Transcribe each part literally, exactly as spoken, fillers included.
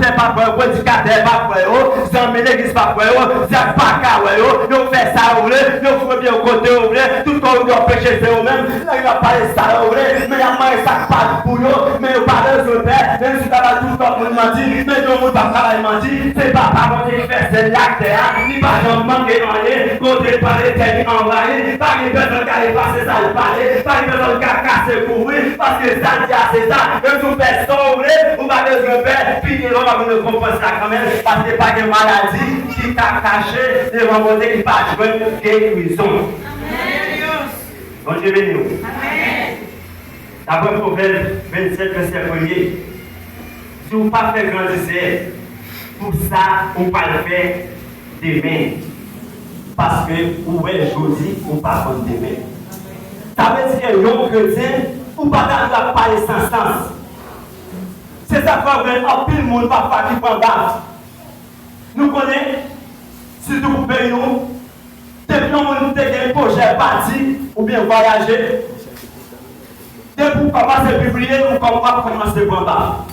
Pastè pa kwè yo, predikatè pa kwè yo, zanmi legliz pa kwè yo, zèk pa ka wè yo, yo fè sa yo vle, yo foure pye yo kote yo vle, tout koridò peche se yo menm, yo ap pale sa yo vle, men y ap manje sa k pa pou yo, men yo pa bezwen pè, menm si yo ta bay tout lòt moun manti, men yon moun p ap ka bay manti, se Papa Bondye ki fè syèl la ak tè a, li pa janm manke anyen, kote l pale tè li anvayi, pa gen pèsonn k ka efase sa l pale, pa gen pèsonn k ka kase kouri, paske sa l di a se sa, menm si w fè sa w vle, ou pa bezwen pè, pi gen lè w ap jwenn rekonpans la kanmenm, paske pa gen maladi ki ka kache devan Bondye ki pa jwenn gerizon. Bondye beni w. Daprè Pwovèb vennsèt, vèsè premye, si w pa fè gran disè pou sa ou pral fè demen, paske ou wè jodi, ou pa konn demen. Sa vle di ke yon kretyen, ou pa ta dwe ap pale san sans. Se sa k fè w gen anpil moun pafwa ki pran baf. Nou konnen, sitou pou peyi nou, depi yon moun te gen pwojè pati oubyen vwayaje, depi w kòmanse pibliye, ou kòm w ap kòmanse pran baf.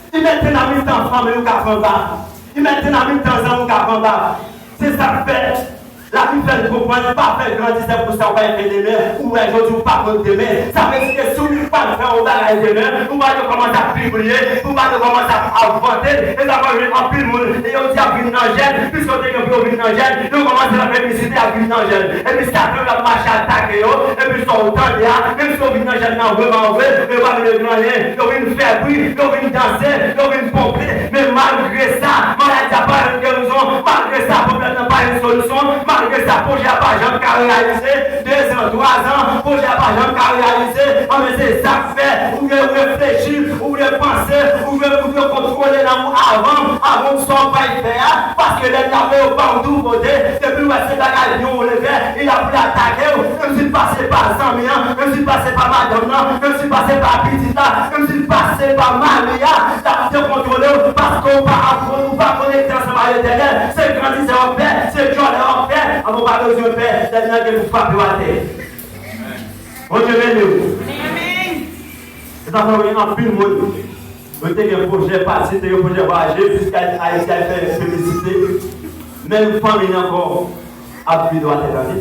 Li mete nan mitan fanmi ou ka pran baf. Li mete nan mitan zanmi ou ka pran baf. Se sa k fè Labib fè n konprann, pa fè gran disè pou sa w pral fè demen. Ou wè jodi, ou pa konn demen. Sa vle di ke si w pa fè yon bagay demen, ou pa dwe kòmanse ap pibliye, ou pa dwe kòmanse ap vante. E sa fè w jwenn anpil moun, e yo di y ap vin nan jèn, piske yo te gen pou yo vin nan jèn, yo kòmanse nan piblisite y ap vin nan jèn. Epi Satan ap mache atake yo, epi sa w tande a, menm si yo vin nan jèn nan vrèman vre, men yo pa vin regle anyen, yo vin fè bri, yo vin danse, yo vin ponpe, men malgre sa, maladi a pa jwenn gerizon, malgre sa, pwoblèm nan pa jwenn solisyon, malgre sa, pwojè a pa janm ka reyalize, dezan, twazan, pwojè a pa janm ka reyalize, anben se sa k fè, ou vle reflechi, ou vle panse, ou vle, ou vle kontwole nan ou avan, avan w sa w pral fè a, paske lènmi ap voye w pa w tou kote, depi l wè se bagay byen w vle fè, li la pou l atake w, menm si l pase pa zanmi an, menm si l pase pa madanm nan, menm si l pase pa pitit la, menm si l pase pa mari a, l ap dekontwole w, paske w pa aprann, ou pa konekte ansanm ak Letènèl, se gran disè w ap fè, se djòlè w ap fè, anben w pa bezwen pè, lènmi an gen pou frape w atè. Bondye beni w. Se sa fè w gen anpil moun, yo te gen pwojè pati, te gen pwojè vwayaje, jiska Ayiti al fè piblisite, menm fanmi l ankò ap vide w atè tande.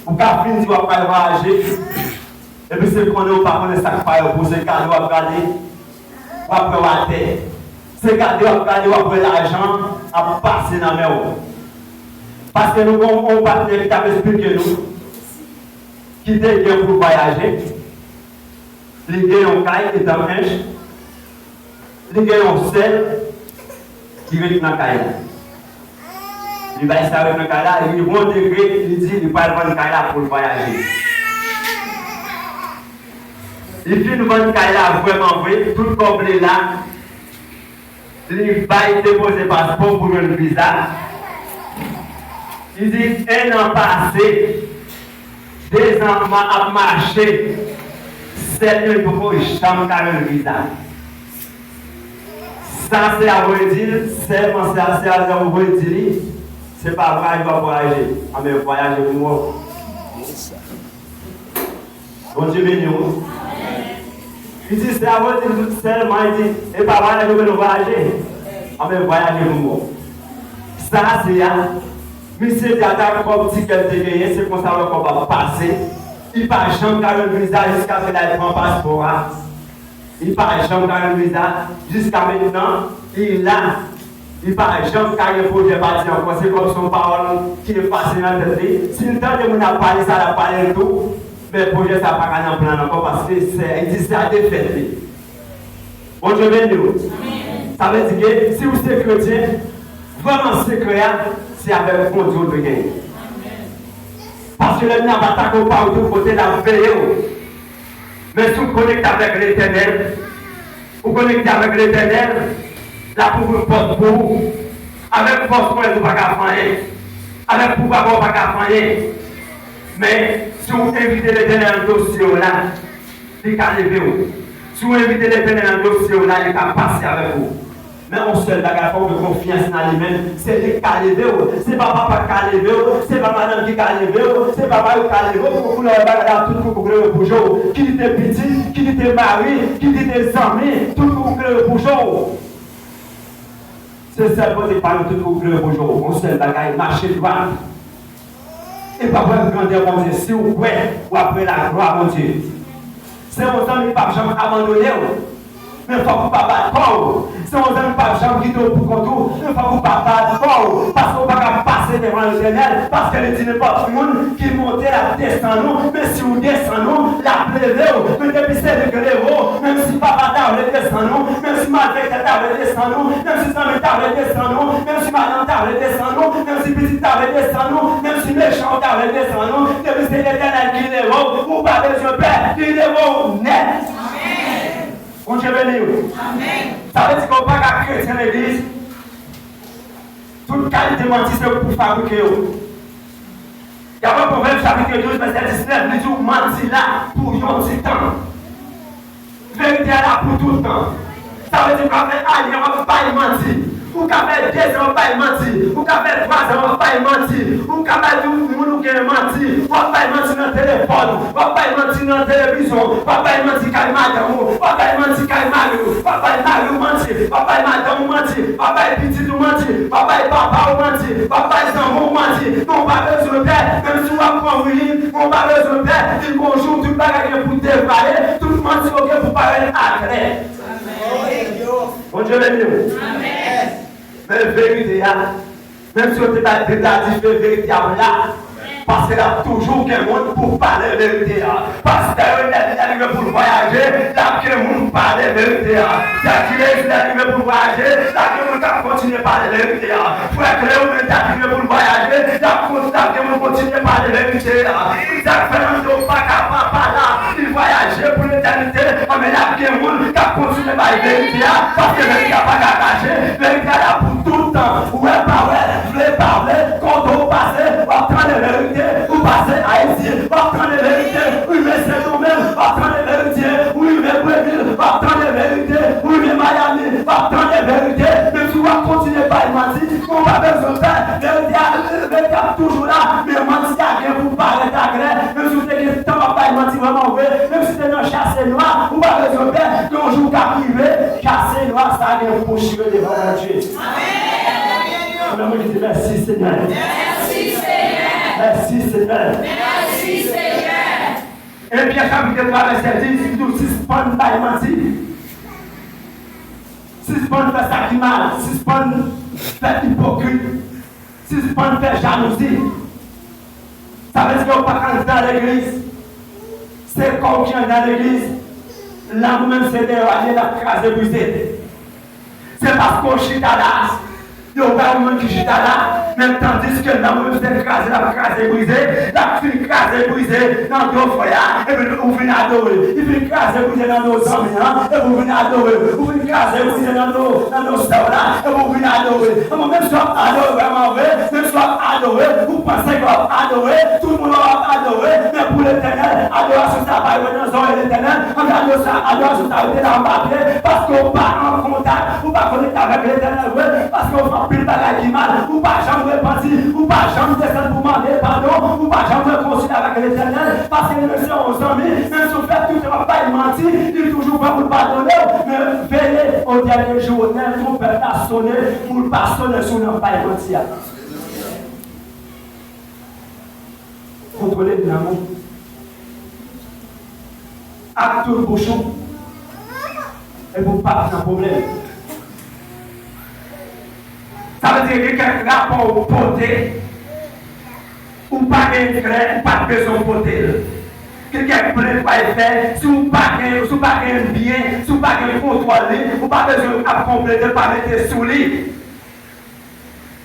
Ou ka fin di w ap pral vwayaje, epi se konnen ou pa konnen sa k pare pou ou, se gade w ap gade, w ap wè w atè. Se gade w ap gade, w ap wè lajan ap pase nan men w. Paske nou gen yon patnè ki t ap esplike nou, ki te gen pou l vwayaje, li gen yon kay ki t an ench, li gen yon sè ki ret nan kay la. Li bay sa ret nan kay la, li rive yon degre, li di li pral vann kay la pou l vwayaje. Li fin vann kay la vrèman vre, tout kòb li la, li bay depoze paspò pou jwenn viza. Li di, en an pase, dezan ma-, ap mache, sè l yo poko janm ka jwenn viza. Sa sè a voye di l, sèlman sè a, sè a voye di li, se pa vwayaje w ap vwayaje, anben vwayaje pou mò. Bondye beni w. Li di, sè a voye di l sèlman, li di, e pa vwayaje w vle vwayaje, anben vwayaje pou mò. Sa sè a, misye di ata kòb tikè l te genyen, se konsa wè kòb ap pase. Li pa janm ka jwenn viza jiskaske l al pran paspò a. Li pa janm ka jwenn viza. Jiska mentnan, li la. Li pa janm ka gen pwojè pati ankò. Se kòm se yon pawòl ki efase nan tèt li. Si l tande moun ap pale sa, l ap pale l tou. Men pwojè sa pa ka nan plan l ankò paske sè, li di sè a defèt li. Bondye beni w. Sa vle di ke si w se kretyen, vrèman sekrè a, se avèk Bondye w dwe genyen. Paske lènmi ap atake w pa w tou kote, l ap veye w. Men si w konekte avèk Letènèl, ou konekte avèk Letènèl, l ap ouvri pòt pou ou. Avèk fòs mwen, ou pa ka fè anyen. Avèk pouvwa mwen, ou pa ka fè anyen. Men, si w envite Letènèl nan dosye w la, li ka leve w. Si w envite Letènèl nan dosye w la, li ka pase avèk ou. Men yon sèl bagay, fò w gen konfyans nan li menm. Se li k ka leve w. Se pa papa k ka leve w. Se pa madanm ki ka leve w. Se pa mari k ka leve w. Pou koulè bagay la, tout kou koulè yo bouje w. Ki te pitit, ki kite mari, kite zanmi, tout ou klere pou je w. Se sèl Bondye k pa nan tout ou klere pou je w. Yon sèl bagay, mache dwat. E pa wè grandè Bondye. Si w kwè, w ap wè laglwa Bondye. Se yon zanmi k p ap janm abandone w. Men fòk ou pa bat kò w. Se yon zanmi k p ap janm kite w pou kont ou. Men fòk ou pa bat kò w. Paske w pa ka pase devan Letènèl. Paske li di nenpòt moun ki monte, l ap desann ou. Men si w desann ou, l ap leve w. Men depi se li k leve w, menm si papa ta vle desann ou, menm si malfektè ta vle desann ou, menm si zanmi ta vle desann ou, menm si madanm ta vle desann ou, menm si pitit ta vle desann ou, menm si mechan w ta vle desann ou, depi se Letènèl ki leve w, ou pa bezwen pè, li leve w nèt. Bondye beni w. Sa vle di ke w pa ka kretyen legliz. Tout kalite manti se ou k fabrike yo. Daprè Pwovèb chapit douz, vèsè diznèf, li di w manti la pou yon ti tan. Verite a la pou tout tan. Sa vle di w ka fè ane w ap bay manti. Ou ka fè dezan w ap bay manti. Ou ka fè twazan w ap bay manti. Ou ka bay yon moun ou gen manti. W ap bay manti nan telefòn. W ap bay manti nan televizyon. W ap bay manti kay madanm ou. W ap bay manti kay mari w. W ap bay mari w manti. W ap bay madanm ou manti. W ap bay pitit ou manti. W ap bay papa w manti. W ap bay zanmi w manti. Men w pa bezwen pè. Menm si w ap pran win, men w pa bezwen pè. Di gon jou, tout bagay gen pou devale. Tout manti yo gen pou parèt aklè. Bondye beni w. Men verite a, menm si yo te bay detaye dife, verite a la. Paske l ap toujou gen moun pou pale verite a. Pastè yo, lè li rive pou l vwayaje, l ap gen moun pou pale verite a. Sè Kilez, lè li rive pou l vwayaje, l ap gen moun k ap kontinye pale verite a. Frè Kleo, lè li rive pou l vwayaje, l ap kon-, l ap gen moun kontinye pale verite a. Sa k fè nan di w pa ka papa la, li vwayaje pou letènite, men l ap gen moun k ap kontinye bay verite a, paske verite a pa ka kache, verite a la pou tout tan. Ou wè pa wè, vle pa vle, kote w pase, w ap tande verite, ou pase Ayiti, w ap tande verite, ou rive Sendomeng, w ap tande verite, ou rive Brevil, w ap tande verite, ou rive Miami, w ap tande verite, menm si w ap kontinye bay manti, ou pa bezwen pè, verite a, verite a toujou la, men manti a gen pou parèt aklè, menm si w te gen tan w ap bay manti vrèman vre, menm si w te nan chase nwa, ou pa bezwen pè, gen yon jou k ap rive, chase nwa sa gen pou chire devan Bondye. Amèn. Mèsi, Senyè. Mèsi, Senyè. Mèsi, Senyè. Mèsi, Senyè. E Pyè chapit twa, vèsè dis, li di w sispann bay manti. Sispann fè sa ki mal. Sispann fè ipokrit. Sispann fè jalouzi. Sa vle di ke w pa ka anndan legliz. Se kò w ki anndan legliz. Lanm ou menm se deyò a li ye, l ap kraze brize. Se paske w chita la, yo wè yon moun ki chita la, men tandiske lanm ou menm se kraze l ap kraze brize, l ap fin kraze brize nan do frè a, epi ou vin adore. Li fin kraze brize nan do zanmi an, epi ou vin adore. Ou fin kraze brize nan do, nan do sè w la, epi ou vin adore. Anmwey, menm si w ap adore vrèman vre, menm si w ap adore, ou panse ke w ap adore, tout moun w ap adore, men pou Letènèl, adorasyon sa pa rive nan zòrèy Letènèl, ann gade sa, adorasyon sa rete la anba pye, paske w pa an kontak, ou pa konekte avèk Letènèl vre, paske w fè anpil bagay ki mal, ou pa janm repanti, ou pa janm desann pou mande padon, ou pa janm rekonsilye avèk Letènèl, paske li menm se yon zanmi, menm si w fè tout tan w ap bay manti, li toujou prè pou l padone w, men veye o dènye jou, lè twonpèt la sone, pou l pa sone sou w nan bay manti a. Kontwole lanm ou ak tout bouch ou, epi w p ap nan pwoblèm. Sa vle di gen kèk rapò ou pote, ou pa gen klè, ou pa t bezwen pote l. Gen kèk plent w al fè, si w pa gen, si w pa gen byen, si w pa gen kontwòl li, ou pa bezwen ap konplete, pa mete sou li.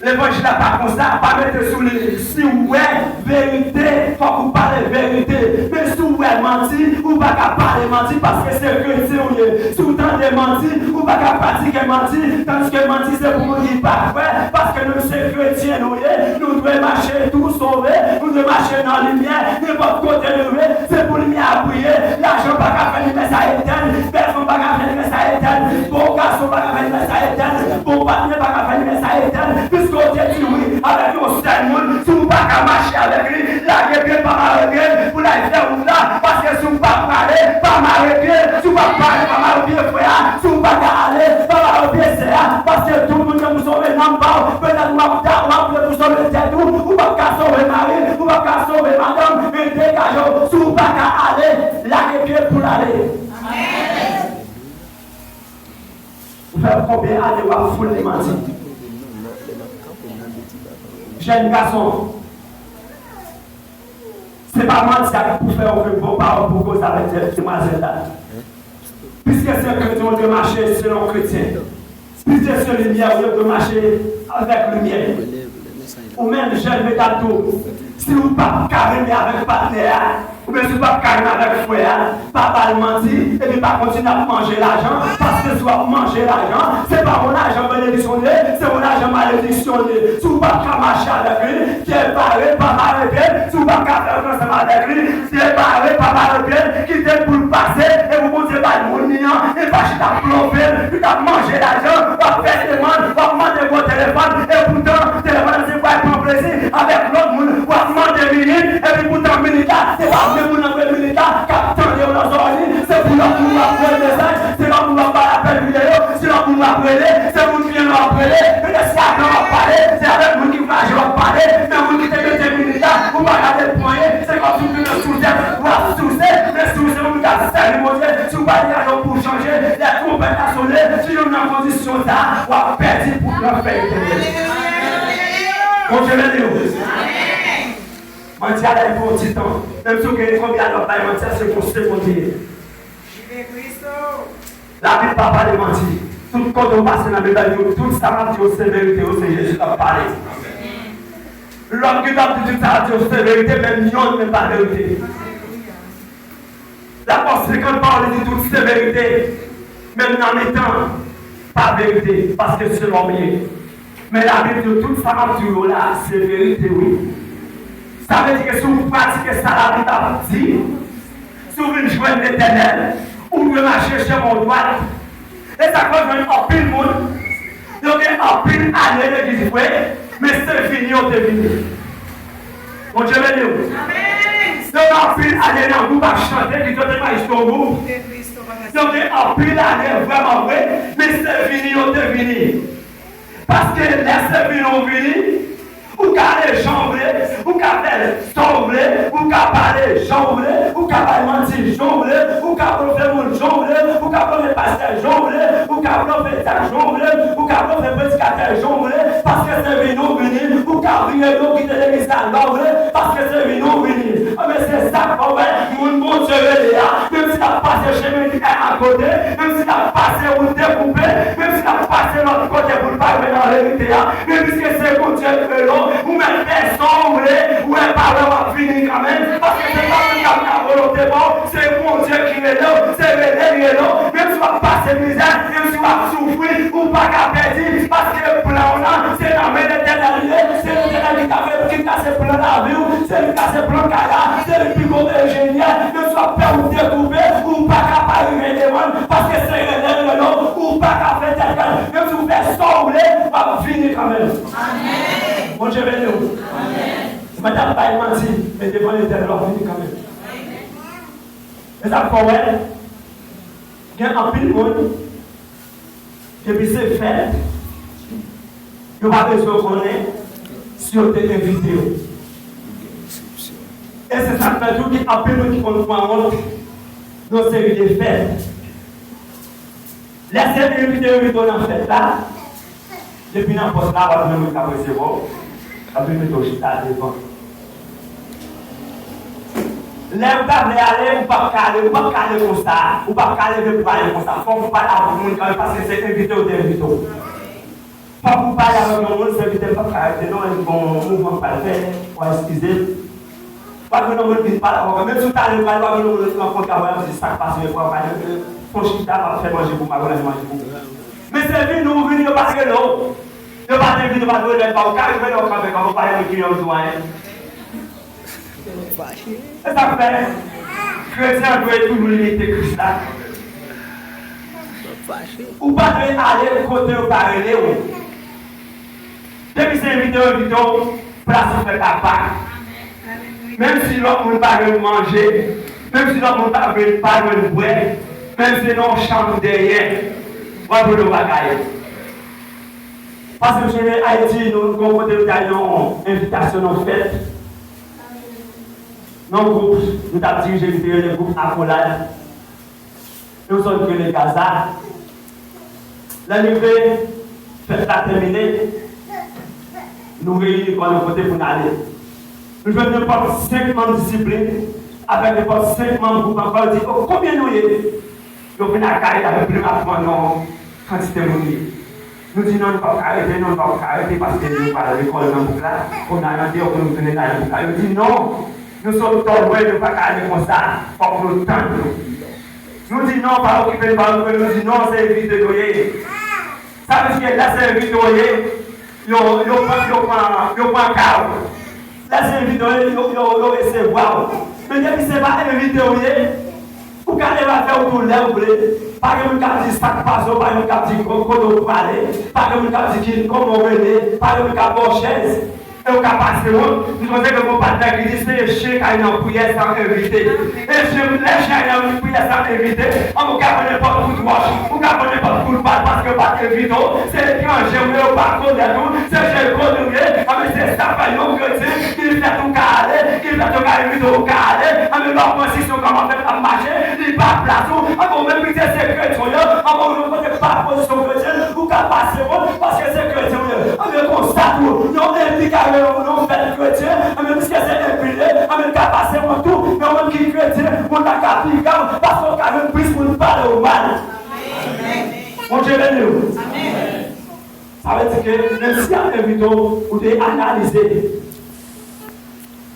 Levanjil la pa konsa, pa mete sou li. Si w wè verite, fòk ou pale verite. Men si w wè manti, ou pa ka pale manti paske se kretyen w ye. Si w tande manti, ou pa ka pratike manti, tandiske manti se pou moun ki pa kwè, paske nou se kretyen nou ye, nou dwe mache tou sove, nou dwe mache nan limyè, nenpòt kote nou ye, se pou limyè a briye, lajan pa ka fè limyè sa etèn, bèlfanm pa ka fè limyè sa etèn, bon gason pa ka fè limyè sa etèn, bon patnè pa ka fè limyè sa etèn, piske w te di wi avèk yon sèl moun, si w pa ka mache avèk li, lage pye l, pa mare pye l, pou l al fè wout la, paske Si w pa prale, pa mare pye. Si w pa prale, pa mare pye frè a. Si w pa ka ale, pa mare pye sè a. Paske tout moun gen pou sove nanm pa w. Petèt w ap ta, w ap vle pou sove tèt ou. Ou p ap ka sove mari, ou p ap ka sove madanm. Men degaje w. Si w pa ka ale, lage pye pou l ale. Ou fè konbyen ane w ap foule manti? Jèn gason, se pa manti a ki pou fè w vin bon pawòl pou koze avèk demwazèl la. Piske se kretyen, ou dwe mache selon kretyen. Piske se limyè, ou dwe mache avèk limyè. Ou menm jèn, medam tou, si w p ap ka renmen avèk patnè a, oubyen si w p ap ka renmen avèk frè a, pa ba l manti, epi pa kontinye ap manje lajan, paske si w ap manje lajan, se pa yon lajan benediksyon li ye, se yon lajan malediksyon li ye. Si w p ap ka mache avèk li, separe, pa mare pye, si w p ap ka fè ansanm avèk li, separe, pa mare pye, kite l pou l pase, epi Bondye bay moun li an, e pa chita ap blòfe l, li t ap manje lajan, w ap fè demann, w ap mande gwo telefòn, e poutan, telefòn nan se pou al pran plezi avèk lòt moun, w ap mande minit, epi poutan minit la, se pa menm moun nan voye minit la, k ap tande w nan zòrèy li, se pou lòt moun w ap voye mesaj, se lòt moun w ap bay apèl videyo, se lòt moun w ap rele, se moun ki renmen w ap rele, men se avè w ap pale, se avèk moun ki kouraje w ap pale, men moun ki te mete minit la, ou pa gade pwen, se kòmsi w te nan souzèt, w ap souse, men si w se moun k ap sèvi Bondye, si w pa degaje w pou w chanje, lè twonpèt la sone, si nou nan kondisyon sa a, w ap pèdi pou w nan fè etènèl. Bondye beni w. Manti a la, li pran yon ti tan. Menm si w gen konbyen ane w ap bay manti a, se pou se Bondye. Labib pa pale manti. Tout kote w pase nan Bib la, yo, tout sa m ap di yo se verite, yo, se Jezi k ap pale. Lòt ki t ap di tout sa m ap di yo se verite, menm yonn menm pa verite. Lakòz senkant pawòl li di tout se verite, menm nan mitan, pa verite, paske se lòm ye. Men Labib di tout sa m ap di w yo la, se verite wi. Sa vle di ke si w pratike sa Labib ap di, si w vin jwenn Letènèl, ou dwe mache chemen w dwat. E sa k fè w jwenn anpil moun, yo gen anpil ane legliz vre, men se vini yo te vini. Bondye beni w. Yo gen anpil ane nan gwoup ap chante, ki yo te majistre yon gwoup. Yo gen anpil ane vrèman vre, men se vini yo te vini. Paske lè se vini ou vini, ou ka ale jan w vle, ou ka fè sa w vle, ou ka pale jan w vle, ou ka bay manti jan w vle, ou ka blòfe moun jan w vle, ou ka blòfe pastè jan w vle, ou ka blòfe sa jan w vle, ou ka blòfe predikatè jan w vle, paske se vini ou vini, ou ka vire do kite legliz la lè w vle, paske se vini ou vini. Anben, se sa k fè w wè moun Bondye rele a, menm si l ap pase chemen ki a kote, menm si l ap pase wout dekoupe, menm si l ap pase lòt kote pou l pa rive nan verite a, men piske se Bondye k rele w, ou mèt fè sa w vle, ou wè pa wè w ap vini kanmenm, paske se pa moun k ap fè volonte pa w, se Bondye ki rele w, se rele li rele w, menm si w ap pase mizè, menm si w ap soufri, ou pa ka pèdi, paske plan w lan, se nan men Letènèl li ye, se Letènèl ki ka fè, ki trase plan lavi w, se li k trase plan kay la, se li pi gwo enjenyè, menm si w ap fè wout dekoupe, ou pa ka pa rive devan l, paske se rele l rele w, ou pa ka fè tèt kay, menm si w fè sa w vle, w ap vini kanmenm. Bondye beni w. Ou mèt ap bay manti, men devan Letènèl w ap vini kanmenm. E sa k fè w wè, gen anpil moun, depi se fèt, yo pa bezwen konnen si yo te envite yo. E se sa k fè tou gen anpil moun ki konn pran wont nan seri de fèt. Lè se envite yo envite w nan fèt la, depi nan pòs la, w ap jwenn moun k ap resevwa w, k ap vin mete w chita devan. Lè ou ta vle ale, ou p ap ka ale, ou p ap ka ale konsa, ou p ap ka leve pou ale konsa. Fòk ou pale avèk moun kanmenm, paske se envite yo te envite w. Fòk ou pale avèk yon moun, sèvitè m p ap ka rete non, e gon mouvman m pral fè, w a eskize m. W a jwenn yon moun vin pale avè w, menm si w ta leve pale, w a jwenn yon moun rankontre avè w, ap di sa k pase, men frè w pale, fon chita, m ap fè manje pou m, m a ranje manje pou ou. Men se vini ou vini, yo pa t rele w. Yo pa t envite w, yo pa t rele w, pa ou ka rive lè w kanpe, kanpe, w pa janm gen yon jou anyen. E sa k fè, kretyen an dwe toujou imite Kris la. Ou pa dwe ale kote yo pa rele w. Depi se envite yo envite w, plas ou fèt apa. Menm si lòt moun pa gen manje, Menm si lòt moun pa vle, pa jwenn bwè, menm si se nan yon chanm dèyè, w ap jwenn yon bagay. Paske m sonje Ayiti, nou, gon kote nou t al nan yon envitasyon, nan yon fèt, nan yon gwoup, nou t ap dirije, ki te rele gwoup Akolad. Yon zòn ki rele Gaza. Lè n rive, fèt la tèmine, nou reyini kò n yon kote pou n ale. Nou jwenn nenpòt senk manm disiplin, avèk nenpòt senk manm gwoup ankò, yo di, "O, konbyen nou ye?" Yo vin ak kay avèk plim, ap pran non kantite moun ye. Nou di, "Non, nou p ap ka rete, non, nou p ap ka rete, paske nou pral lekòl nan bouk la, pou n al andeyò, pou nou tounen nan bouk la." Yo di, "Non, nou sot twò lwen, nou pa ka ale konsa, fòk nou tann nou." Nou di, "Non, pa okipe nou, pa okipe nou." Nou di, "Non, se envite nou ye." Sa vle di ke lè se envite w ye, yo, yo pran, yo pran, yo pran ka w. Lè se envite w ye, yo, yo, yo resevwa w. Men depi se pa envite w ye, ou ka leve afè w tou lè w vle. Pa gen moun k ap di sa k pase w, pa gen moun k ap di ko-, kote w prale, pa gen moun k ap di ki, kòman w rele, pa gen moun k ap ba w chèz. E ou ka pase wont. M sonje ke gon patnè ki di se chen k al nan priyè san envite. E chen, lè chen al nan priyè san envite, anben ou ka pran nenpòt kout wòch, ou ka pran nenpòt kout bal paske yo pa t envite w. Se etranje ou ye, ou pa konèt ou, se chen konnen ou ye. Anben se sa k fè yon kretyen, li fèt ou ka ale, li fèt yo ka envite w, ou ka ale. Anben lè w pran desizyon kòman fèt ap mache, li pa plas ou. Anben ou menm ki di se kretyen w ye, anben ou nan kote pa pozisyon kretyen, ou ka pase wont paske se kretyen w ye. Anben konsa tou, yon enpi ka gen yon, yon fèt kretyen, anben piske se enpi l ye, anben l ka pase wont tou. Men ou menm ki kretyen, wont la ka pi grav, paske w ka jwenn plis moun pale w mal. Bondye beni w. Sa vle di ke menm si y ap envite w, ou dwe analize.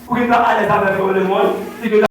Ou gen dwa alèz avèk yo, lemonn, li gen